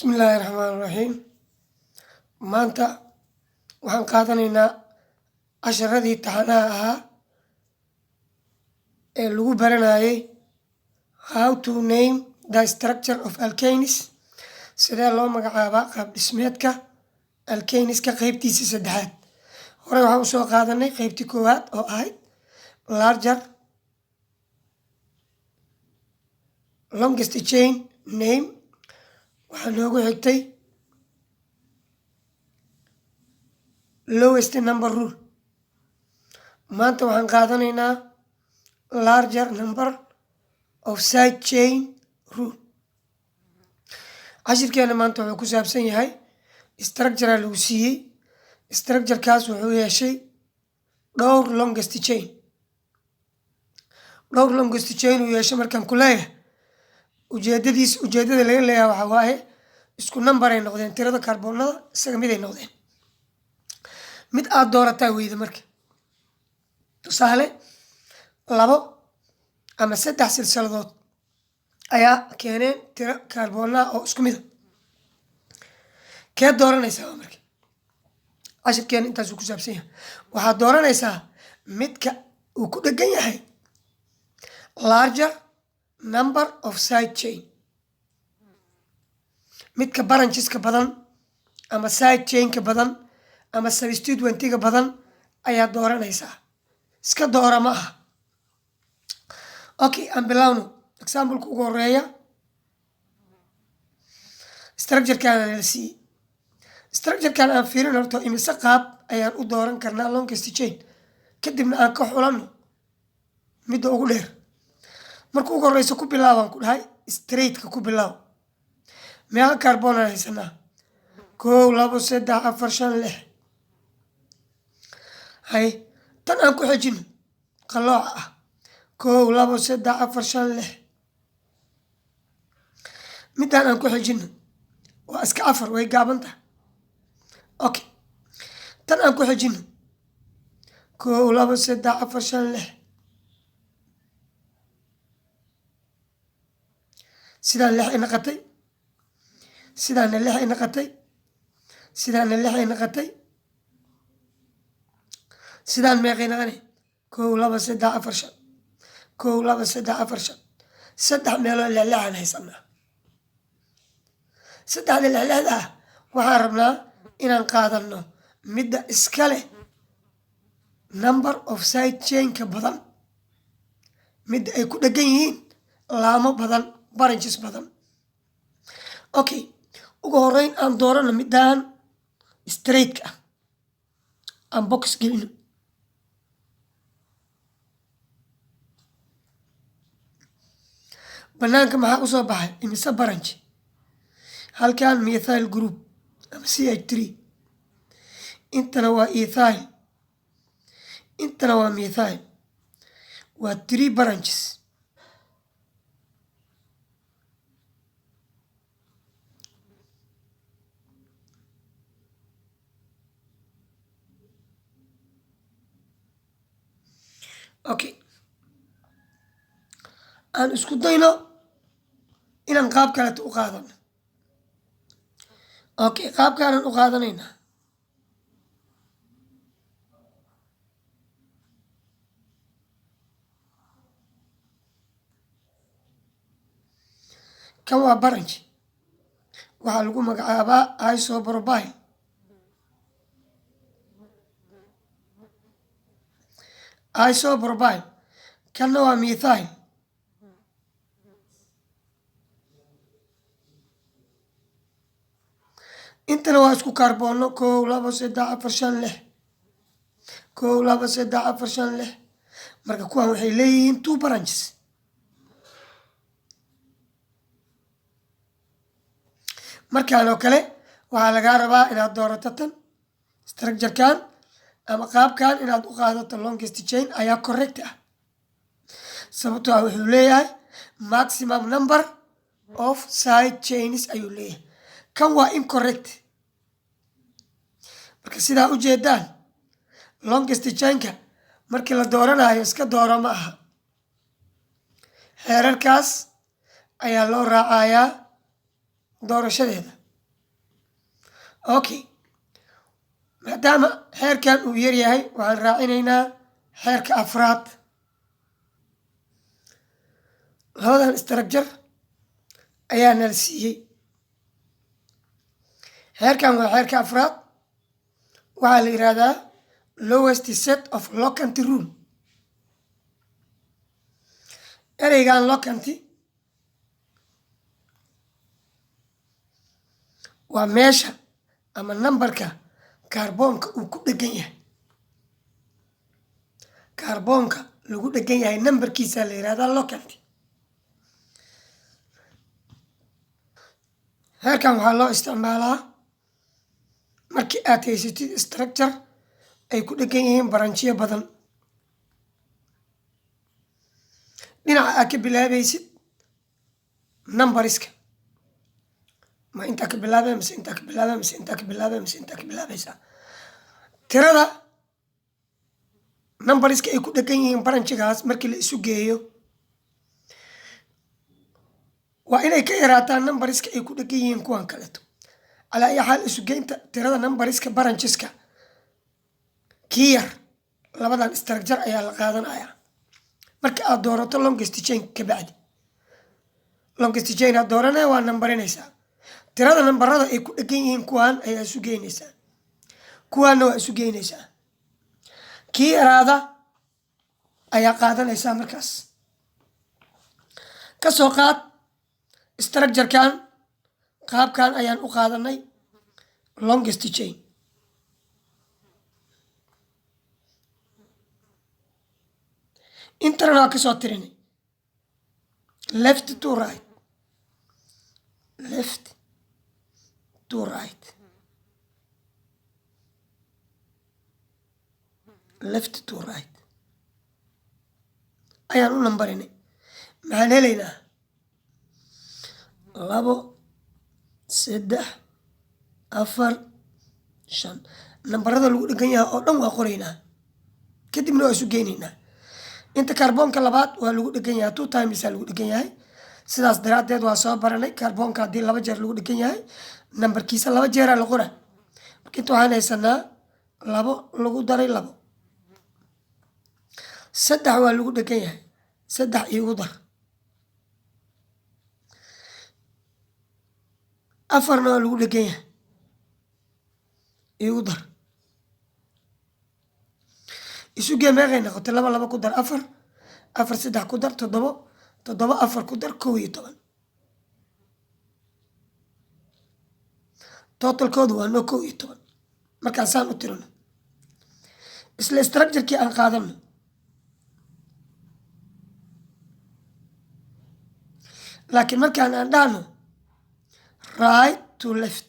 Bismillaahi Raxmaani Raxiim. Maanta waxaan qaadanaynaa casharadii taxanaha ahaa ee lagu baranayay how to name the structure of alkanes, sidee loo magacaabaa qaab dhismeedka alkaneska, qeybtiisa saddexaad. Horey waxaan usoo qaadanay qeybtii koowaad oo ahayd larger longest chain name. Waxaa noogu xigtay lowest number rule. Maanta waxaan qaadanaynaa larger number of side chain rule. Cashirkeena maanta wuxuu ku saabsan yahay structure lagu siiyey. Structurekaas wuxuu yeeshay dhowr longest chain. Dhowr longest chain uu yeeshay markaan ku leeyahay, ujeedadiis, ujeedada laga leeyahay waxaa waaye isku number ay noqdeen, tirada kaarboonada isaga mid ay noqdeen. Mid aada doorataa weyda. Marka tusaale, labo ama saddex silsiladood ayaa keeneen tiro kaarboonaha oo isku mida. Kee dooranaysaa? Marka cashirkeena intaasuu ku saabsan yahay. Waxaad dooranaysaa midka uu ku dhegan yahay larger number of side chain, midka brancheska badan ama side chainka badan ama substituentiga badan ayaa dooranaysaa. Iska doora ma aha. Okay, aan bilowno. Exampleka ugu horeeya, structurekan la siiyey. Structurekan aan fiirin horto imise qaab ayaan u dooran karnaa longest chain, kadibna aan ka xulano midda ugu dheer. Marka ugu horeysa, ku bilaabaan ku dhahay straightka ku bilaab. Meeqa carbon aan haysanaa? Kow, labo, saddex, afar, shan, lix. Hay, tan aan ku xejino qalooca ah. Kow, labo, saddex, afar, shan, lix. Midaan aan ku xejino waa iska afar, way gaaban tahay. Okay, tan aan ku xejino. Kow, labo, saddex, afar, shan, lix. Sidaan lix ay naqatay, sidaana lix ay naqatay, sidaana lix ay naqatay. Sidaan meeqay naqane? Kow, labo, saddex, afar, shan. Kow, labo, saddex, afar, shan. Saddex meeloo lexlexaan haysanaa. Saddexda lexlexda ah waxaan rabnaa inaan qaadano midda iska leh number of side chainka badan, midda ay ku dhegan yihiin laamo badan, branches badan. Okay, ugu horeyn aan doorano middaan straightka ah, aan box gelino. Banaanka maxaa usoo baxay? Imise branch? Halkan methyl group ama CH3. Intana waa ethyl, intana waa methyl. Waa three branches. Okay, aan isku dayno inaan qaab kaleeto u qaadano. Okay, qaabkaanaan u qaadanaynaa. Kan waa branch, waxaa lagu magacaabaa isopropyl. Isopropyl. Kanna waa methyl. Intana waa isku kaarboono. Kow, labo, saddex, afar, shan, lix. Kow, labo, saddex, afar, shan, lix. Marka kuwan waxay leeyihiin two branches. Markaan oo kale waxaa lagaa rabaa inaad doorato tan, structurekan ama qaabkan inaad u qaadato longest chain ayaa correct ah, sababtoo ah wuxuu leeyahay maximum number of side chains ayuu leeyahay. Kan waa incorrect. Marka sidaa ujeedaan, longest chainka markii la dooranayo iska dooro ma aha. Xeerarkaas ayaa loo raacayaa doorashadeeda. Okay, maadaama xeerkan uu yaryahay, waxaan raacinaynaa xeerka afraad. Labadan structure ayaa nala siiyey. Xeerkan waa xeerka afraad. Waxaa la yidhaahdaa lowest set of locant rule. Ereygan locant waa meesha ama numberka kaarboonka uu ku dhegan yahay. Kaarboonka lagu dhegan yahay numberkiisa la yidhaahdaa locant. Xeerkan waxaa loo isticmaalaa markii aad haysatid structure ay ku dhegan yihiin branchyo badan. Dhinaca aad ka bilaabaysid numberska, ma intaa ka bilaabay mise intaa ka bilaabay mise intaa ka bilaabay mise intaa ka bilaabaysaa? Tirada numberska ay ku dhegan yihiin branchigaas markii la isu geeyo waa inay ka yaraataan numberska ay ku dhegan yihiin kuwan kaleeto. Calaa ayi xaal, isugeynta tirada numberska brancheska kii yar labadan structure ayaa la qaadanayaa. Marka aad doorato longest chain ka bacdi, longest chain aad dooranaya, waa nambarinaysaa. Tirada nambarada ay ku dhegan yihiin kuwan ayaa isu geynaysaa, kuwaanna waa isu geynaysaa. Kii yaraada ayaa qaadanaysaa. Markaas ka soo qaad structurekan, qaabkan ayaan u qaadanay longest chain. Intana waa kasoo tirinay left to right, left to right, left to right ayaan u nambarinay. Maxaan helaynaa? Labo, saddex, afar, shan. Nambarada lagu dhegan yahay oo dhan waa qoraynaa, kadibna waa isu geynaynaa. Inta kaarboonka labaad waa lagu dhegan yahay, two times aa lagu dhegan yahay. Sidaas daraaddeed waa soo baranay, kaarboonka haddii laba jeer lagu dhegan yahay, nambarkiisa laba jeeraa la qora. Marka inta waxaan haysanaa labo lagu daray labo. Saddex waa lagu dhegan yahay, saddex iigu dar. Afarna waa lagu dhegan yahay, iigu dar. Isugee, meeqay noqotay? Laba, laba ku dar afar, afar, saddex ku dar toddobo, toddoba, afar ku dar, 11. Totalkoodu waa noo 11. Markaan saan u tirino, isla structurekii aan qaadano. Laakiin markaan aan dhahno right to left,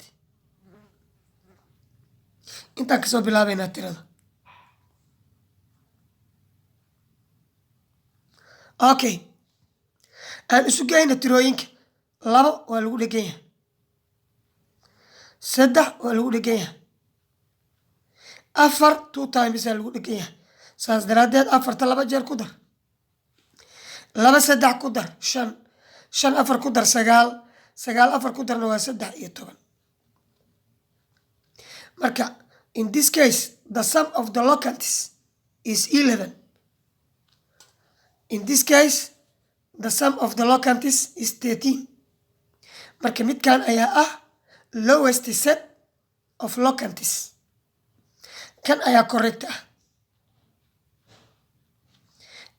intaan kasoo bilaabaynaa tirada. Okay, aan isu geyno tirooyinka. Labo waa lagu dhegan yahay, saddex waa lagu dhegan yahay, afar two times aa lagu dhegan yahay. Saas daraaddeed afarta laba jeer ku dar. Laba saddex ku dar, shan. Shan afar ku dar, sagaal. Sagaal afar ku darna waa 13. Marka in this case the sum of the locants is 11. In this case the sum of the locants is 13. Marka midkan ayaa ah lowest set of locants. Kan ayaa correct ah,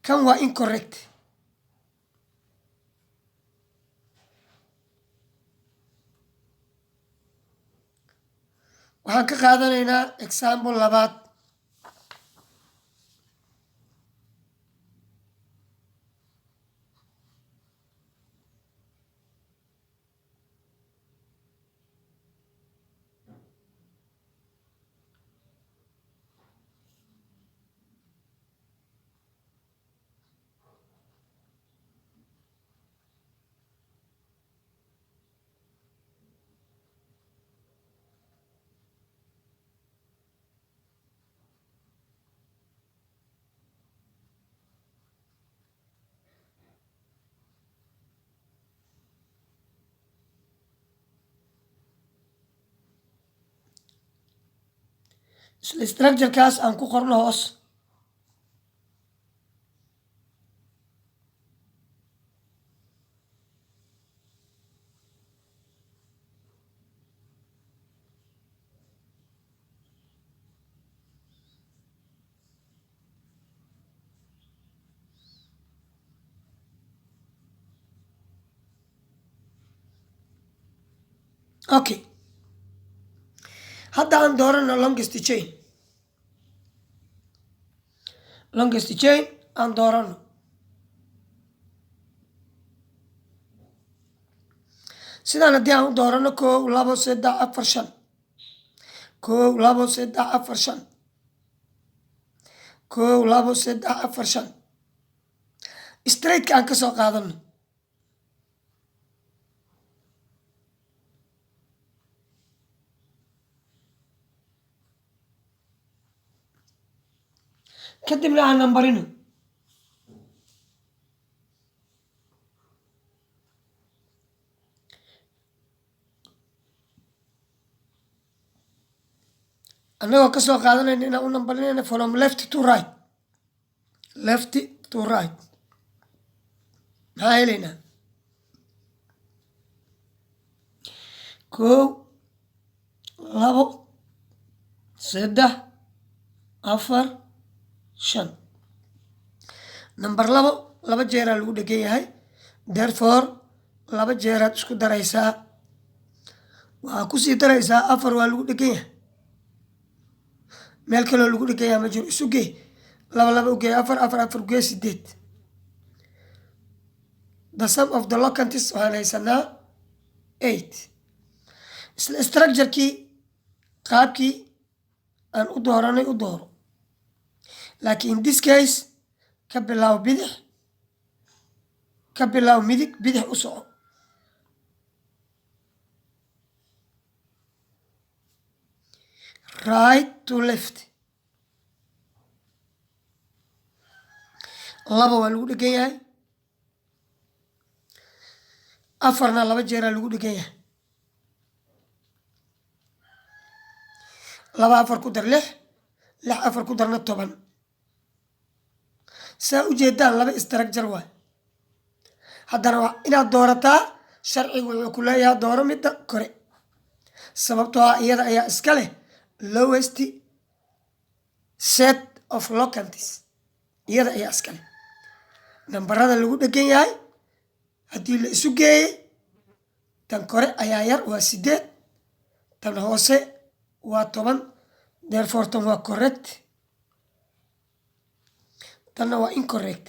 kan waa incorrect. Waxaan ka qaadanaynaa example labaad. Isla structurekaas aan ku qorno hoos. Okay, hadda aan doorano longest chain. Longest chain aan doorano. Sidaan haddii aan u doorano: kow, labo, saddex, afar, shan. Kow, labo, saddex, afar, shan. Kow, labo, saddex, afar, shan. Straightka aan ka soo qaadano. Kadibna aan nambarino. Annagoo kasoo qaadanayna inaan u nambarinayna from left to right. Left to right maxaa helaynaa? Kow, labo, saddex, afar, shan. Number labo laba jeeraa lagu dhegan yahay, therefore laba jeeraad isku daraysaa. Waxaa kusii daraysaa afar waa lagu dhegan yahay, meel kaloo lagu dhegan yahay ma jiro. Isu gee: laba laba ugeey afar, afar afar ugee sideed. The sum of the locants waxaan haysanaa 8. Isla structurekii, qaabkii aan u dooranay u dooro, laakiin in this case ka bilaabo bidix, ka bilaabo midig, bidix u soco. Right to left. Laba waa lagu dhegan yahay, afarna laba jeeraa lagu dhegan yahay. Laba afar ku dar lix, lix afar ku darna 10. Saa ujeedaan, laba structure waay. Haddana waa inaad doorataa. Sharcigu wuxuu ku leeyahay dooro midda kore, sababtoo ah iyada ayaa iska leh lowest set of locants. Iyada ayaa iska leh nambarada lagu dhegan yahay. Haddii la isu geeyey, tan kore ayaa yar, waa sideed, tan hoose waa 10. Therefore tan waa correct, tanna waa incorrect.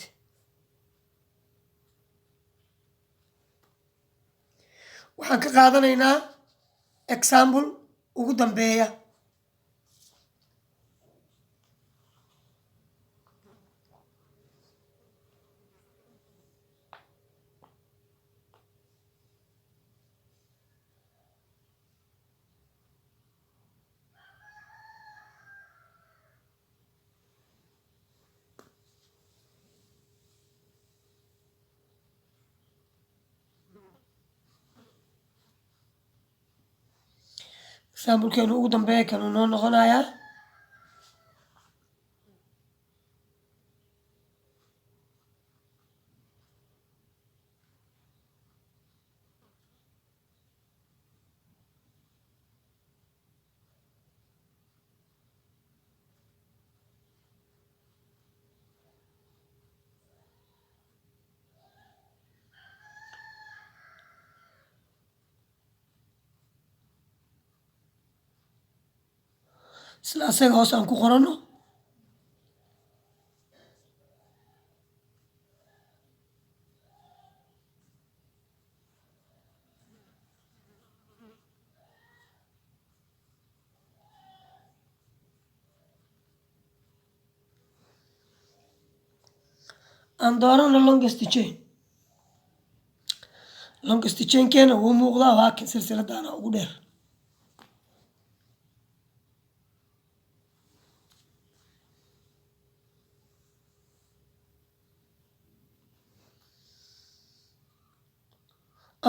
Waxaan ka qaadanaynaa example ugu dambeeya. Examplekeenu ugu dambeeya kanuu noo noqonayaa. Isla asaga hoos aan ku qorano. Aan doorano longest chain. Longest chainkeena wuu muuqdaa, waa kan, silsiladaana ugu dheer.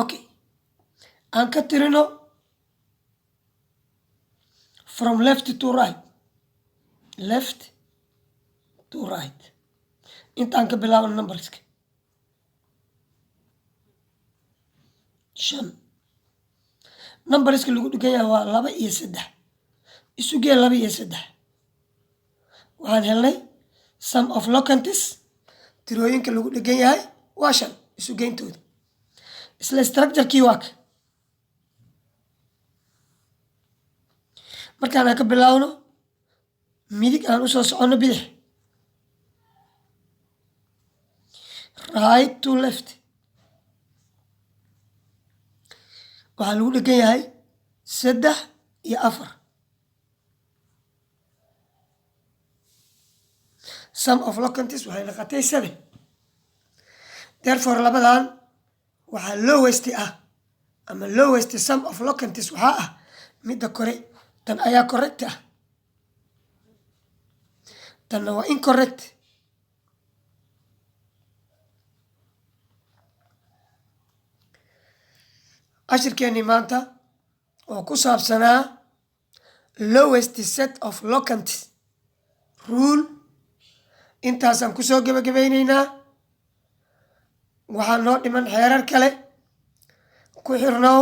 Okay, aan ka tirino from left to right. Left to right. Intaan ka bilaabano numberska, 5. Numberska lagu dhegan yahay waa 2 iyo 3. Isugee 2 iyo 3, waxaan helnay sum of locants. Tirooyinka lagu dhegan yahay waa 5 isugeyntooda. Isla structurekii waa ka. Markaan aan ka bilaawno midig, aan usoo soconno bidix, right to left, waxaa lagu dhegan yahay 3 iyo 4. Sum of locants waxay noqotay 7. Therefore, labadan waxaa lowest ah ama lowest sum of locants waxaa ah midda kore. Tan ayaa correct ah, tanna waa incorrect. Cashirkeenii maanta oo ku saabsanaa lowest set of locants rule intaasaan kusoo gebagabayneynaa. Waxaa noo dhiman xeerar kale. Ku xirnow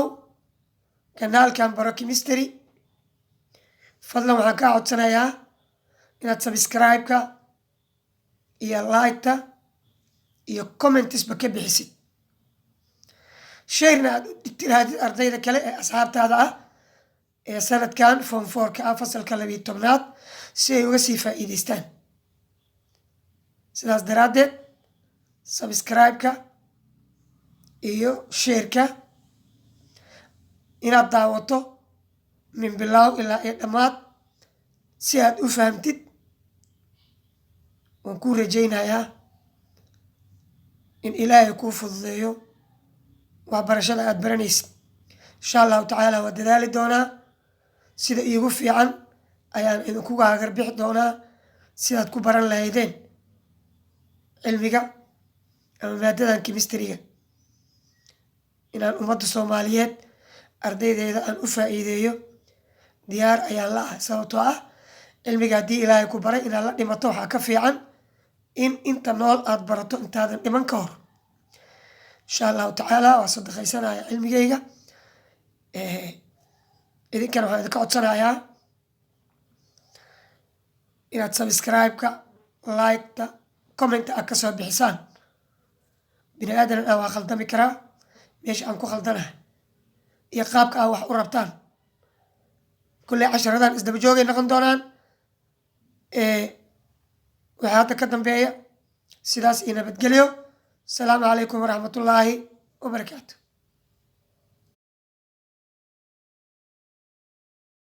kanaalkan Baro Chemistry. Fadlan, waxaan kaa codsanayaa inaad subscribe-ka iyo like-ta iyo commentsba ka bixisid, sharena aad u tirahdid ardayda kale ee asxaabtaada ah ee sanadkan form four-ka ah, fasalka 12aad, si ay uga sii faa'iideystaan. Sidaas daraaddeed, subscribe-ka iyo shareka inaad daawato min bilaaw ilaa iyo dhammaad si aad u fahamtid, waan kuu rajaynayaa in Ilaahay kuu fududeeyo waxbarashada aada baranaysid. Insha Allahu tacaala, waa dadaali doonaa. Sida iigu fiican ayaan idinkuga hagarbixi doonaa sidaad ku baran lahaydeen cilmiga ama maadadan chemistryga. Inaan ummadda Soomaaliyeed ardaydeeda aan u faa'iideeyo diyaar ayaan la ahay, sababtoo ah cilmiga haddii Ilaahay ku baray, inaad la dhimato waxaa ka fiican in inta nool aada barato intaadan dhiman ka hor. Insha Allahu tacaala, waa sadaqaysanaya cilmigayga. Idinkana waxaan idinka codsanayaa inaad subscribe-ka, like-ta, commenta aad kasoo bixisaan. Bini aadan ah waa khaldami karaa. Meesha aan ku khaldanahay iyo qaabka aa wax u rabtaan. Kulley casharadan isdaba joogay noqon doonaan waxaa hadda ka dambeeya. Sidaas iyo nabadgelyo. Asalaamu calaykum waraxmatullaahi wabarakaatu.